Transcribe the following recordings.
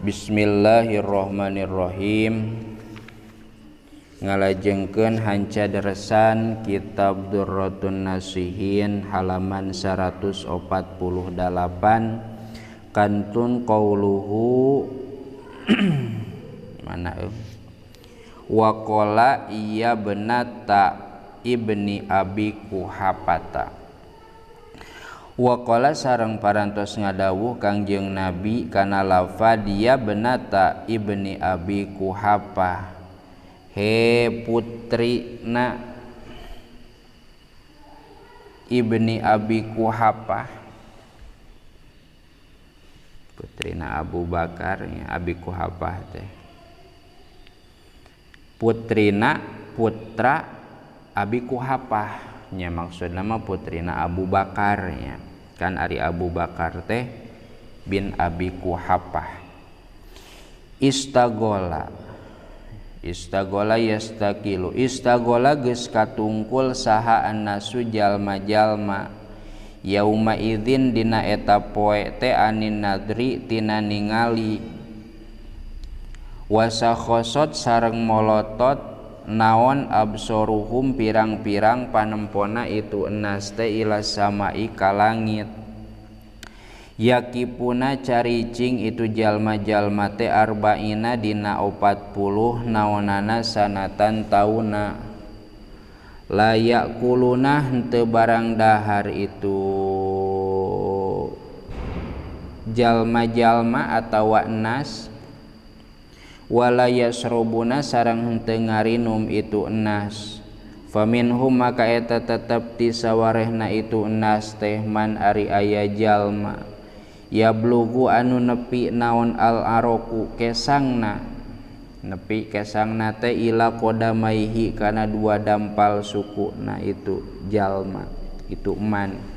Bismillahirrahmanirrahim. Ngalajengkeun hanca deresan kitab Durratun Nasihin halaman 148 kantun qauluhu mana waqala iya benata ibni Abi Kuhapata. Waqala sareng parantos ngadawuh Kangjeng Nabi kana lafad ya benata ibni Abi Kuhapah, he putrina ibni Abi Kuhapah, putrina Abu Bakar ya, Abi Kuhapah teh putrina putra Abi Kuhapah nya, maksudna mah putrina Abu Bakar nya, kan ari Abu Bakar teh bin Abi Kuhapah. Istagola, istagola yastakilu, istagola geus katungkul saha annasu jalma-jalma yauma idzin dina eta poe teh anin nadri tina ningali wasakhosot sareng molotot naon absoruhum pirang-pirang panempona itu enas teh ila samai ka langit. Yakipuna caricing itu jalma-jalma teh arba'ina dina 40 naonana sanatan tauna. Layak kuluna henteu barang dahar itu jalma-jalma atawa enas, wala yasrobuna sareng henteu ngarinum itu enas. Faminhum maka eta tetep ti sawarehna itu enas teh man ari aya jalma yablugu anu nepi naon al aroku kesangna, nepi kesangna teh ila qodamaihi kana dua dampal sukuna itu jalma itu man.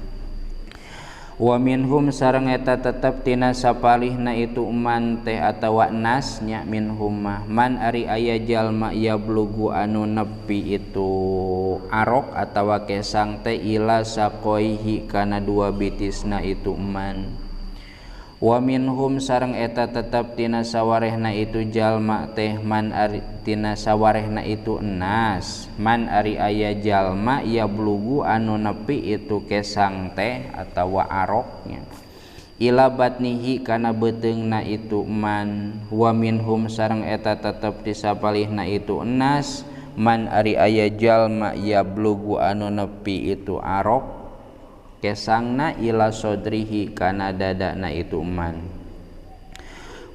Wa minhum sareng eta tetep tina sapalihna itu man teh atawa nasnya minhum mah man ari aya jalma yablugu anu nepi itu arok atawa kesang teh ila saqoihi kana dua bitisna itu man. Wa minhum sareng eta tetep tina sawarehna itu jalma teh man ari tina sawarehna itu enas man ari aya jalma yablugu anu nepi itu kesang teh atawa aroknya ila batnihi kana beuteungna itu man. Wa minhum sareng eta tetep ti sapalihna itu enas man ari aya jalma yablugu anu nepi itu arok kesangna ila sodrihi kana dadana itu man.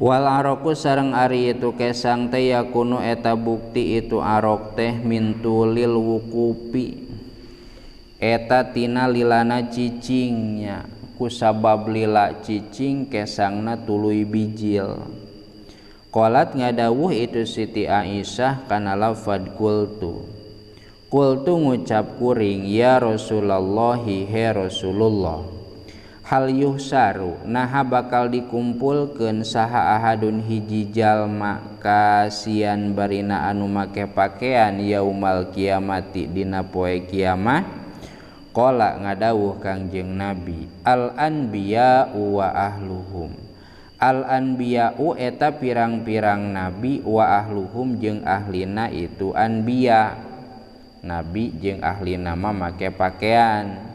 Wal aroku sareng ari itu kesang teh yakunu eta bukti itu arok teh mintulil wukupi eta tina lilana cicingnya, kusabab lila cicing kesangna tuluy bijil. Qalat ngadawuh itu Siti Aisyah kana lafad qultu, qultu ngucap kuring ya Rasulullahi he Rasulullah, hal yuhsaru naha bakal dikumpulkeun saha ahadun hiji jalma kasian barina anu make pakean yaumal kiamati dina poe kiamat. Qala ngadawuh Kangjeng Nabi al anbiya wa ahluhum, al anbiya'u eta pirang-pirang nabi wa ahluhum jeung ahlina itu anbiya, nabi jeung ahli nama make pakaian.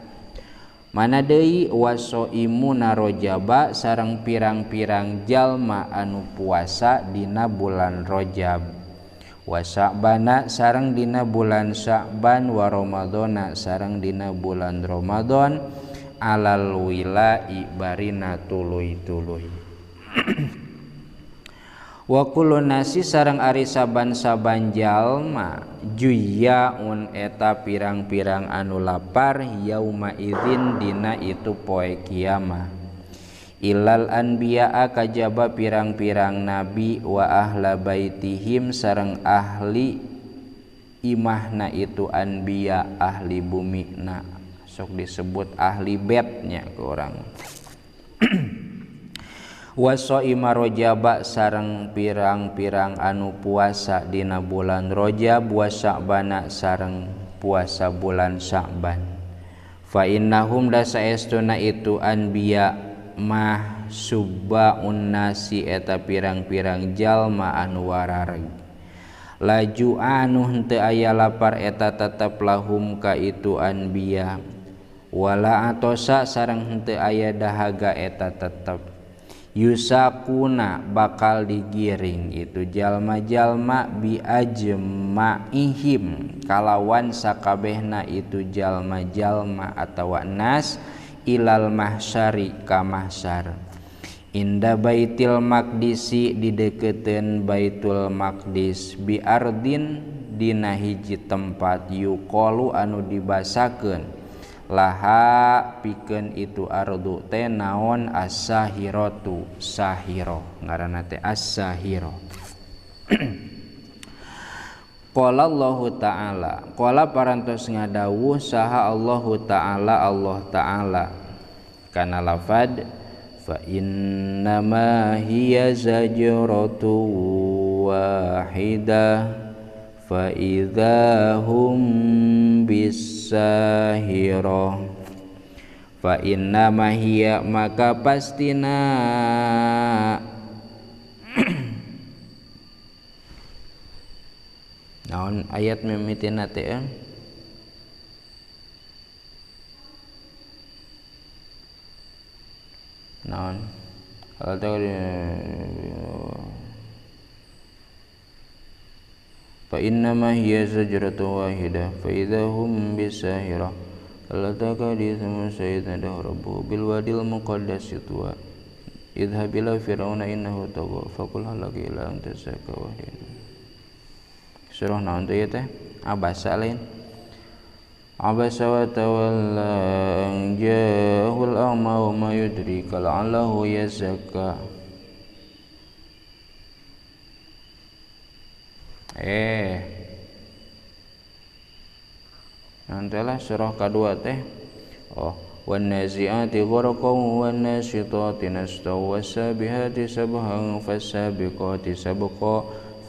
Mana deui wasoimuna rojaba sareng pirang-pirang jalma anu puasa dina bulan Rojab, wa Sya'bana sareng dina bulan Sya'ban, wa Ramadhana sareng dina bulan Ramadan alal wilai barina tuluy-tuluy. Wa kullu nasi sareng ari saban-saban jalma juyaun eta pirang-pirang anu lapar yauma idzin dina itu poe kiamah. Ilal anbiya'a kajaba pirang-pirang nabi wa ahla baitihim sareng ahli imahna itu anbiya, ahli bumina, sok disebut ahli betnya ke orang. Wasoima rojaba sareng pirang-pirang anu puasa dina bulan Rojab, wa Sya'bana sareng puasa bulan Sya'ban. Fa innahum da saestuna itu anbiya mah mah subbaun nasi eta pirang-pirang jalma anu warareg laju anu henteu aya lapar eta tetep lahum ka itu anbiya wala atosa sareng henteu aya dahaga eta tetep yusakuna bakal digiring itu jalma-jalma bi ajmaihim kalawan sakabehna itu jalma-jalma atawa nas ilal mahsyari ka mahsyar inda Baitul Maqdisi di deketeun Baitul Maqdis bi ardin dina hiji tempat yuqalu anu dibasakeun laha pikeun itu ardu teh naon as-sahiratu sahiro ngaranna teh as-sahiro. Qala Allahu ta'ala qala parantos ngadawuh saha Allahu ta'ala Allah ta'ala kana lafad fa innama hiya zajratu wahidah fa idza hum bisahirah fa innama hiya maka pastina naon ayat mimitina teh naon fa innama hiya zajratun wahidah fa idza hum bisahirah lataka haditsu Musa idz nadahu rabbuhu bil wadil muqaddas tuwa idhhab ila fir'auna innahu tagha faqul hal laka ila an tazakka wa surah naon teh teh abasa lain abasa wa tawalla an ja'ahul a'ma wa ma yudrika la'allahu yazakka. Nantilah surah kedua teh oh wan nazi'ati gharqan wan nasyitati nashtan wasabihati sabhan fasabiqati sabqa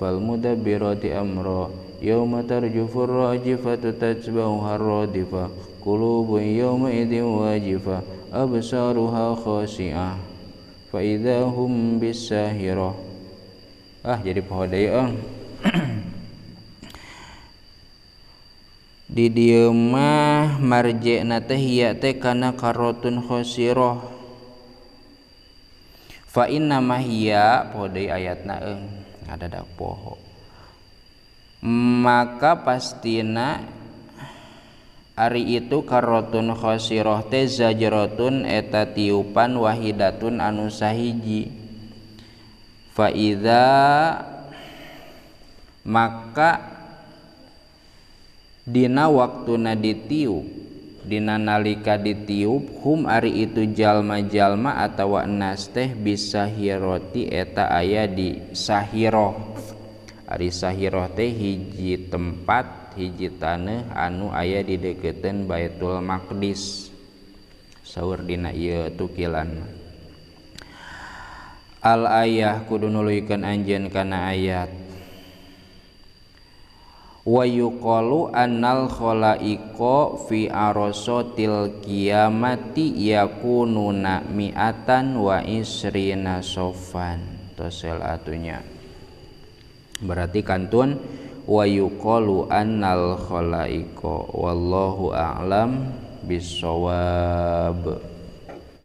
fal mudabbirati amra yauma tarjufur rajifatu tatba'uha radifa qulubun yawma idzin wajifah absaruha khashi'ah fa idza hum bisahirah. Jadi poho deui di dieu mah marjena teh hiya teh kana karotun khosirah fa inna ma hiya poho deui ayatna eung ngadadak poho maka pastina ari itu karotun khosirah teh zajratun eta tiupan wahidatun anu sahiji fa idza maka dina waktuna ditiup dina nalika ditiup hum ari itu jalma-jalma atawa nas teh bisa hiroti eta aya di sahiroh ari sahiroh teh hiji tempat hiji taneuh anu aya di deketeun Baitul Maqdis saur dina ieu tukilan al ayah kudu nuluykeun anjeun kana ayat wa yuqalu annal khalaiqa fi arasatil qiyamati yakununa mi'atan wa isrina sofan tosel atunya berarti kantun wa yuqalu annal khalaiqa wallahu a'lam bissawab.